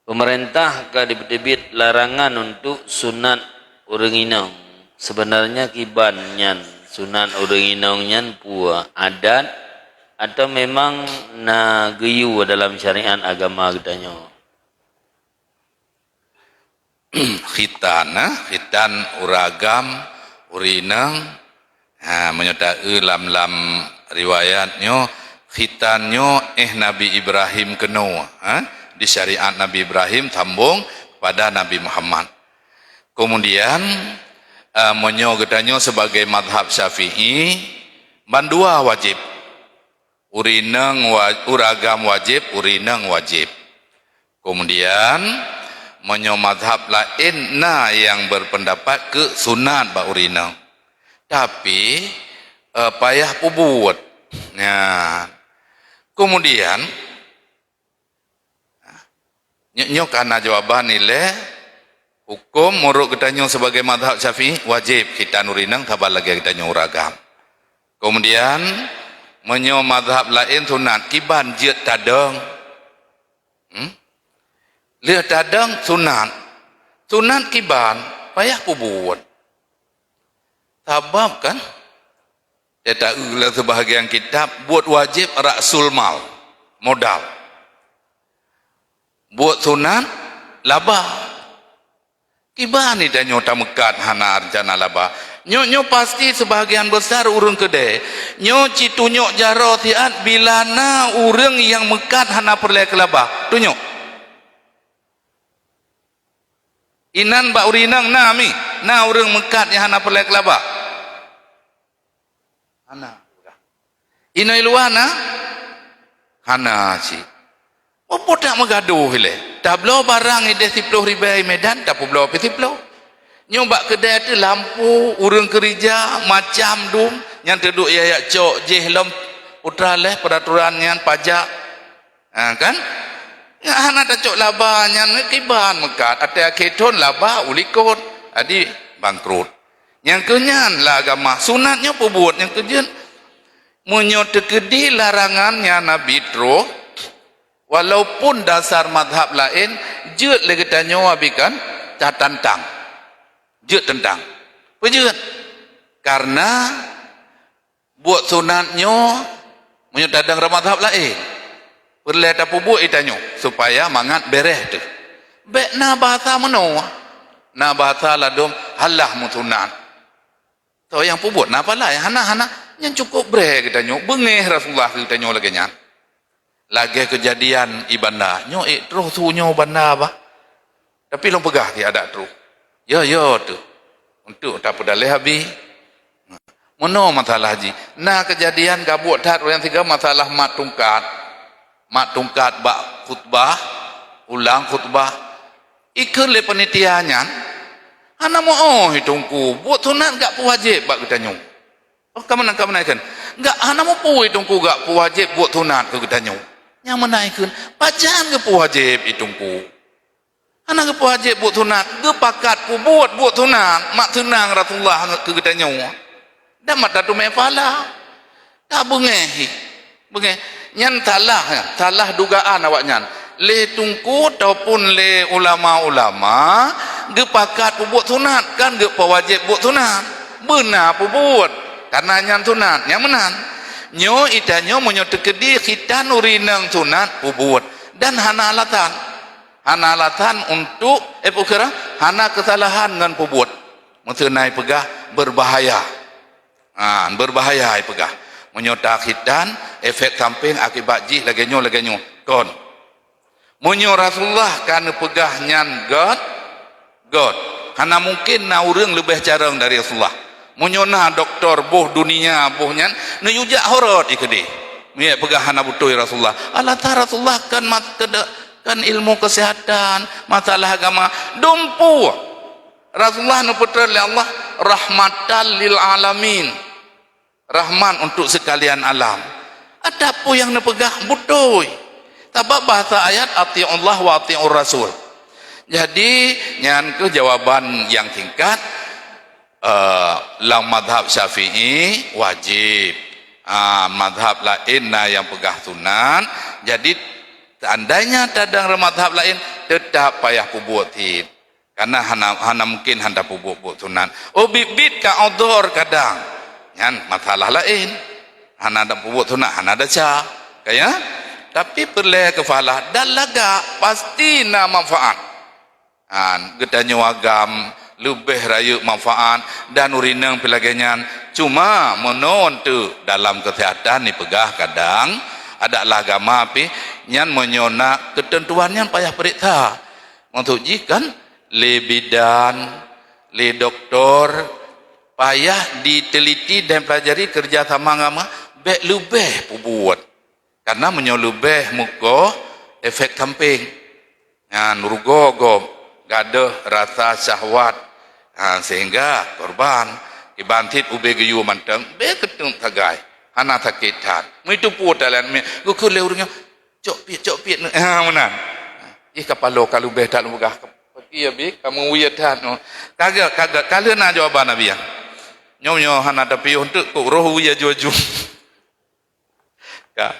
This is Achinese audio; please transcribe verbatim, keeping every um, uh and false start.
Pemerintah ka dipeuteubiet larangan untuk sunat ureuëng inong. Sebenarnya kiban nyan sunat ureuëng inong nyan peue, adat atau memang na geuyue dalam syariat agama geutanyoe? Khitan, eh? Khitan ureuëng agam, ureuëng inong. Ha, meunyoe taeu lam-lam riwayat nyoe, khitan nyoe éh Nabi Ibrahim keunoe, ha? Di syariat Nabi Ibrahim sambong kepada Nabi Muhammad. Kemudian, eh, meunyoe geutanyoe sebagai mazhab Syafi'i, bandua wajib. Ureuëng inong wa-, ureuëng agam wajib, ureuëng inong wajib. Kemudian, meunyoe mazhab laén na nyang berpendapat keu sunat bak ureuëng inong. Tapi, eh, payah peubuet. Nyan. Kemudian, nyoe, nyoe ka na jawaban ilée huköm meunurot geutanyoe sebagai mazhab Syafi'i, wajib khitan ureuëng inong saban lagée geutanyoe ureuëng agam. Kemudian, meunyoe mazhab laén sunat, kiban jeuet tadong. Hmm? Lheueh tadong sunat. Sunat kiban, payah peubuet. Sabab kan, teuta lam seubahagian kitab, buet wajéb rasul mal, modal. Buet sunat, laba. Kiban geutanyoe tameukat hana reuncana laba. Nyoe, nyoe pasti seubahagian besar ureuëng keudée. Nyoe cit tunyok jaroe siat bila na ureuëng nyang meukat hana peureulée keu laba. Tunyok. Inan bak ureuëng inong na mi, na ureuëng meukat nyang hana peureulée keu laba. Hana. Inoe luwa na? Hana cit. Peue-peue tak meugadoh ilée. Tabloe barang ideh siploh ribée i Medan, tapeubloe pih siploh. Nyoe bak keudée teuh lampu, ureuëng keurija, macam dum, nyang teuduek yah jak cok jih lom putra leh peraturan nyan pajak. Ha, kan? Nyak hana tacok laba nyan kiban meukat, até akhé thon laba u likot. Jadi bangkrut. Nyang keu nyan lam agama, sunat nyoe peubuet nyang keu jeuet. Meunyoe teukeudi larangan nyan Nabi troh, walaupun dasar mazhab laén, jeuet lé geutanyoe abi kan tatantang. Jeuet tantang. Peue jeuet? Karena buet sunat nyoe meunyoe tadong lam mazhab laén, peureulée tapeubuet geutanyoe supaya mangat béréh teuh. Bék na bahasa meunoe, na bahasa ladom halah meusunat. Soe nyang peubuet na pahala, nyang hana, hana. Nyan cukup breh geutanyoe, beungéh Rasulullah keu geutanyoe lagée nyan. Lagée keujadian i Banda, nyoe ék troh su nyoe Banda bah. Tapi lôn peugah keu adak troh. Ya, ya tu. Untuk tapeudaleh abi. Meunoe masalah jih. Na keujadian gabuek that ureuëng sigoe masalah mat tungkat. Mat tungkat bak khutbah, ulang khutbah. Ikheun lé panitia nyan, hana meu-oh i Teungku, buet sunat gak peuwajéb bak geutanyoe. Oh, ka meunan, ka meunan ikheun. Gak hana meu-oh i Teungku gak peuwajéb buet sunat keu geutanyoe. Nyang meunan ikheun, pajan geupeuwajéb i Teungku? Hana geupeuwajéb buet sunat, geupakat peubuet buet sunat, mak seunang Rasulullah keu geutanyoe. Dan mat tateumé pahala. Ka beungéh hi. Beungéh. Nyan salah, salah dugaan awaknyan. Lé Teungku ataupun lé ulama-ulama geupakat peubuet sunat, kan geupeuwajéb buet sunat. Beuna peubuet, karena nyan sunat, nyang meunan. Nyoe geutanyoe meunyoe teukeudi khitan ureuëng inong sunat peubuet dan hana alatan. Hana alatan untuk, eh, peukara, hana keusalahan ngon peubuet. Meuseunai peugah beubahaya. Ha, beubahaya ai peugah. Meunyoe takhitan, efek samping akibat jih lagée nyoe, lagée nyoe. Kon. Meunyoe Rasulullah ka neupeugah nyan göt, göt. Hana mungken na ureuëng leubeh carông dari Rasulullah. Meunyoe na doktor boh dunia boh nyan, neuyue jak horot i keudeh. Meunyoe peugah hana beutôi Rasulullah. Alatan Rasulullah kan mat-, kede-, kan ilmu kesehatan, masalah agama. Dumpu. Rasulullah neupeutrön lé Allah rahmatan lil alamin. Rahmat untuk sekalian alam. Ataupun nyang neupeugah beutôi. Sabab bahasa ayat, "Ati'ullah wa ati'ur rasul." Jadi, nyan keuh jawaban nyang singkat, eh, lam mazhab Syafi'i wajib. Ah, mazhab laén na nyang peugah sunat. Jadi, Seandainya tadang lam mazhab laén, teutap payah peubuet cit. Karena hana, hana mungkin hana peubuet-buet sunat. Oh, biet-biet ka udhur kadang. Nyan masalah laén. Hana ada peubuet sunat, hana ada ca. Kaya? Tapi peureulée keufalah dan lagak pasti na manfaat. Han, geutanyoe agam leubeh rayeuk manfaat dan ureueng inong pih lagée nyan. Cuma meunoe teuk dalam keuseuhatan dipeugah kadang adat agama pih nyan meunyoe na keuteuntuan nyan payah peuriksa. Maksud jih kan lé bidan, lé doktor payah diteliti dan pelajari kerja sama agama bék leubeh peubuet. Karena meunyoe leubeh mukoh efek samping. Nyan rugoe gob gadôh rasa syahwat, ha, sehingga korban kiban cit ubé geuyue mantong bé keuteuk sagai hana sakét that. Meuteupeue talan mi geukheun lé ureueng nyoe cok piet cok piet ha meunan. Ih kapalo ka leubeh that lôn peugah. Paki abi kamu wie that nyoe. Kagak kagak ka lheueh na jawaban abi ya. Nyoe nyoe hana tapiôh teuk kok roh wie aju-aju. Ka.